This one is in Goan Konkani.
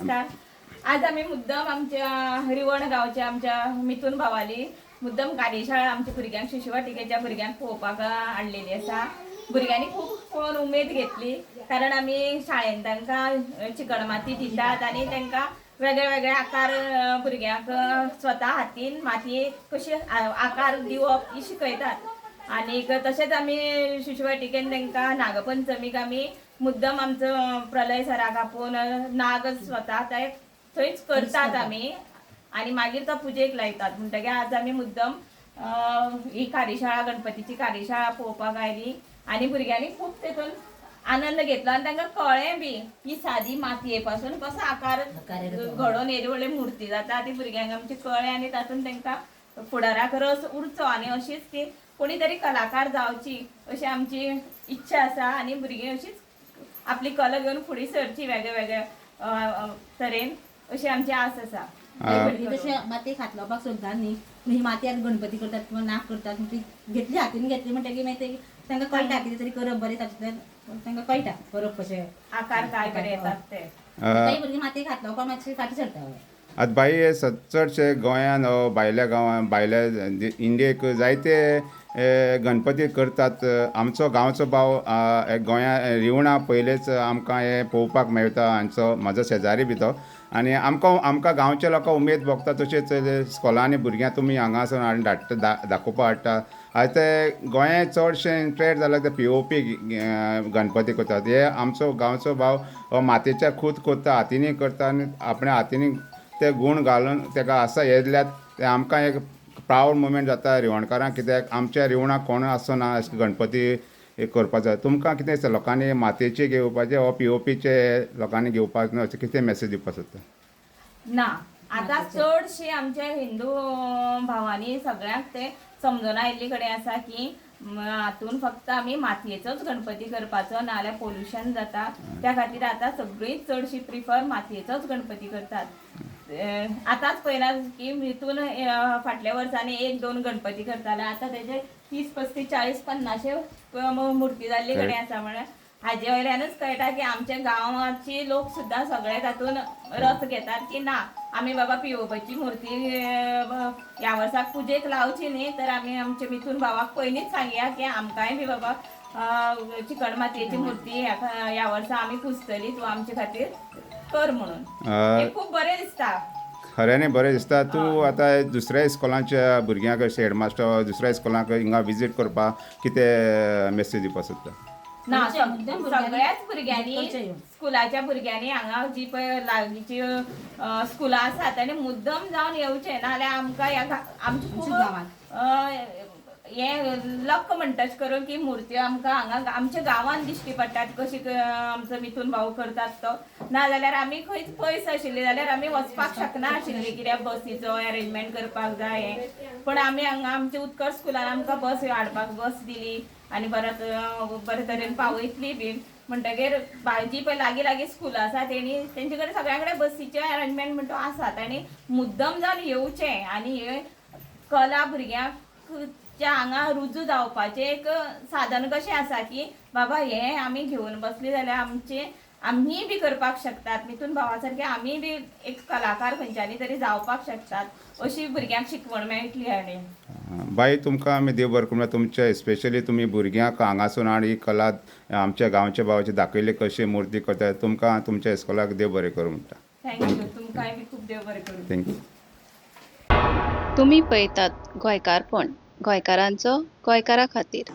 नमस्कार. आज आमी मुद्दम आमच्या रिवण गांवच्या आमच्या मिथून भावाली मुद्दम कार्यशाळा आमच्या भुरग्यांक शिशुवाटिकेच्या भुरग्यांक पळोवपाक हाडलेली आसा. भुरग्यांनी खूब पळोवन उमेद घेतली, कारण आमी शाळेन तांकां चिकण माती दितात आनी तांकां वेगळे वेगळे आकार भुरग्यांक स्वता हातीन मातये कशी आकार दिवप ही शिकयतात. आनीक तशेंच आमी शिशुवाटिकेन तांकां नागपंचमीक आमी मुद्दम आमचो प्रलय सराक आपोवन नाग स्वता ते थंयच करतात आमी आनी मागीर तो पुजेक लायतात. म्हणटगीर आज आमी मुद्दम ही कार्यशाळा, गणपतीची कार्यशाळा पळोवपाक आयली आनी भुरग्यांनी खूब तेतून आनंद घेतलो आनी तांकां कळ्ळें बी ही सादी मातये पासून कसो आकार घडोवन येदी व्हडली मुर्ती जाता ती भुरग्यांक आमची कळ्ळें आनी तातूंत तांकां फुडाराक रस उरचो आनी अशीच ती कोणी तरी कलाकार जावची अशी आमची इच्छा आसा आनी भुरगीं अशीच आपली कला घेवन फुडें सरची वेगळे वेगळे तरेन अशी आमची आस आसा. भुरगीं तशें मातयेक हात लावपाक सोदतात न्ही, पूण ही मातयेक गणपती करतात किंवा नाग करतात, ती घेतली हातीन घेतली म्हणटकीर मागीर ते तांकां कळटा कितें तरी करप बरें, तातूंतल्यान तांकां कळटा करप कशें, आकार काय कडेन येतात ते. काही भुरगीं मातयेक हात लावपाक मातशें फाटीं सरता. आतां बाई, हे चडशे गोंयान भायल्या गांवान, भायल्या इंडियेक जायते गणपती करतात. आमचो गांवचो भाव गोंया रिवणा पयलेच आमकां हें पळोवपाक मेळटा. हांचो म्हाजो शेजारी बी तो आनी आमकां आमकां गांवच्या लोकांक उमेद भोगता. तशेंच स्कॉलांनी भुरग्यांक तुमी हांगासर हाडून धाडटा, दाखोवपाक हाडटा. आतां ते गोंयांत चडशे इंट्रेस्ट जाला ते पीओपी गणपती करतात. हे आमचो गांवचो भाव मातयेच्या खूद करता, हातींनी करता आनी आपल्या हातींनी ते गूण घालून ताका आसा येयल्यात. ते आमकां एक प्रावड मुमेंट जाता रिवणकारांक, कित्याक आमच्या रिवणाक कोण आसना अशें गणपती करपाचो. तुमकां कितें दिसता, लोकांनी मातयेचे घेवपाचे वा पीओपीचे लोकांनी घेवपाक न्हू, अशें कितें मॅसेज दिवपाक सोदता? ना, आतां चडशी आमच्या हिंदू भावांनी सगळ्यांक ते समजून आयिल्ले कडेन आसा की हातून फक्त आमी मातयेचोच गणपती करपाचो, नाजाल्यार पोल्युशन जाता. त्या खातीर आतां सगळीं चडशी प्रिफर मातयेचोच गणपती करतात. आतांच पळयला की हितून फाटल्या वर्सांनी 1-2 गणपती करताले, आतां तेजे 30, 35, 40, 50 मुर्ती जाल्ले कडेन आसा. म्हळ्यार हाजे वयल्यानच कळटा की आमच्या गांवाची लोक सुद्दां सगळे तातूंत रस घेतात की ना, आमी बाबा पिओपीची मुर्ती ह्या वर्साक पुजेक लावची न्ही, तर आमी आमच्या मिथून भावाक पयलींच सांगया की आमकांय बी बाबा चिकण मातयेची मुर्ती ह्या वर्सा आमी पुजतली, तूं आमचे खातीर कर म्हणून. हें खूब बरें दिसता. खऱ्यांनी बरें दिसता. तूं आतां दुसऱ्या इस्कॉलांच्या भुरग्यांक हेडमास्टर दुसऱ्या इस्कॉलांक हिंगा विजीट करपाक कितें मॅसेज दिवपाक सोदता? ना, मुद्दाम सगळ्याच भुरग्यांनी, करचें येवन. स्कुलाच्या भुरग्यांनी हांगा जी पळय लागींची स्कुलां आसा ताणी मुद्दम जावन येवचें, नाजाल्यार आमकां ह्या आमची खूब गांवांत. हें लक म्हणटा करून की मुर्ती आमकां हांगा आमच्या गांवांत दिश्टी पडटात, कशी आमचो मिथून भाऊ करतात तो. नाजाल्यार आमी खंयच पयस आशिल्ली जाल्यार आमी वचपाक शकना आशिल्ली, कित्याक बसीचो अरेंजमेंट करपाक जाय हें. पण आमी हांगा आमच्या उत्कर्ष स्कुलान आमकां बस हाडपाक बस दिली आनी परत बरे तरेन पावयतली बीन. म्हणटगीर जी पळय लागीं लागीं स्कुलां आसा तेणी तेंचे कडेन सगळ्यां कडेन बसीचें अरेंजमेंट म्हणटा आसात आनी मुद्दम जावन येवचें आनी हे कला भुरग्यांक च्या हांगा रुजू जावपाचें एक साधन कशें आसा की बाबा हें आमी घेवन बसली जाल्यार आमचें आमीय बी करपाक शकतात, मिथून भावा सारके आमीय बी एक कलाकार खंयच्यांनी तरी जावपाक शकतात, अशी भुरग्यांक शिकवण मेळटली. आनी बाई, तुमकां आमी देव बरें करूं. तुमचे स्पेशली तुमी भुरग्यांक हांगासून हाडून ही कला आमच्या गांवच्या भावाची दाखयली कशी मुर्ती करतात. तुमकां तुमच्या इस्कॉलाक देव बरें करूं म्हणटा. Thank you, तुमकांय बी खूब देव बरें करूं. Thank you. तुमी पळयतात गोंयकारपण, गोंयकारांचो गोंयकारा खातीर.